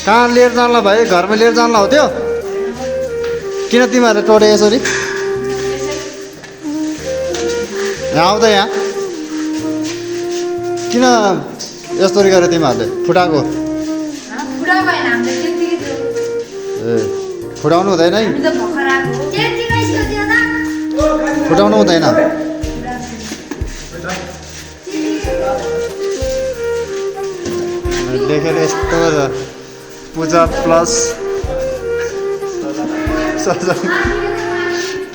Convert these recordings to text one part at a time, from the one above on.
कहाँ लिएर जानला भाइ घरमा लिएर जानला हो त्यो किन तिमीहरूले टोडे यसरी यहाँ आउँदा यहाँ किन यसरी गरे तिमीहरूले फुटाएको ए फुटाउनु हुँदैन है फुटाउनु हुँदैन लेखेर यस्तो पूजा प्लस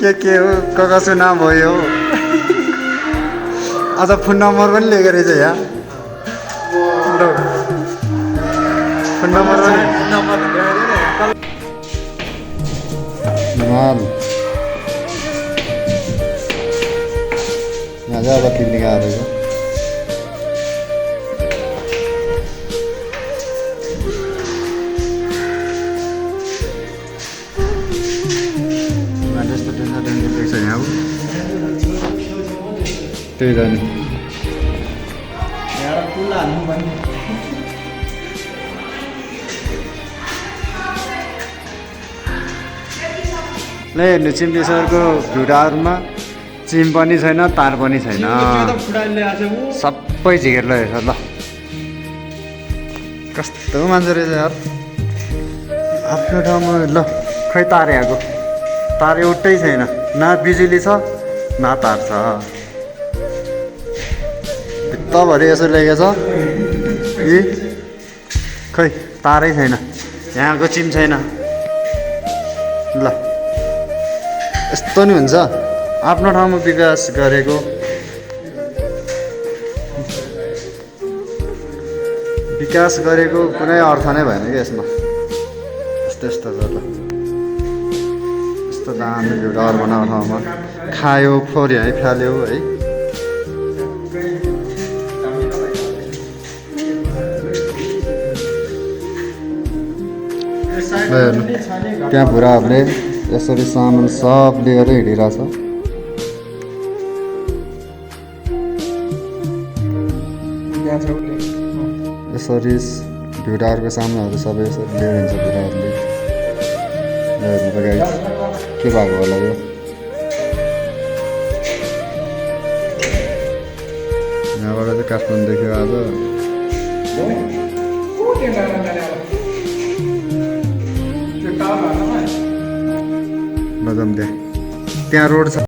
के हो कसको नाम हो यो अझ फोन नम्बर पनि लेखेको रहेछ यहाँ फोन नम्बर पनि यहाँ चाहिँ अब पिकनिक आएर त्यस्तो डेन्जर देख्छ यहाँ त्यही त नि ल हेर्नु चिम्टेश्वरको भिउटाहरूमा चिम पनि छैन तार पनि छैन सबै झिकेर रहेछ ल कस्तो मान्छे रहेछ यार आफ्नो ठाउँमा ल खै तार यहाँको तार एउटै छैन न बिजुली छ न तार छ भित्ताभरि यसो लेखेको छ यी खै तारै छैन यहाँको चिम छैन ल यस्तो नि हुन्छ आफ्नो ठाउँमा विकास गरेको कुनै अर्थ नै भएन कि यसमा यस्तो यस्तो ल यस्तो दामी भिउटाहरू बनाएको ठाउँमा खायो फोर्यो है फाल्यो है त्यहाँ बुढाहरूले यसरी सामान सब लिएर हिँडिरहेछ यसरी भिउटाहरूको सामानहरू सबै यसरी लिएर हिँड्छ बुढाहरूले गाइस के भएको होला यो यहाँबाट चाहिँ काठमाडौँ देख्यो आज लगम त्यहाँ रोड छ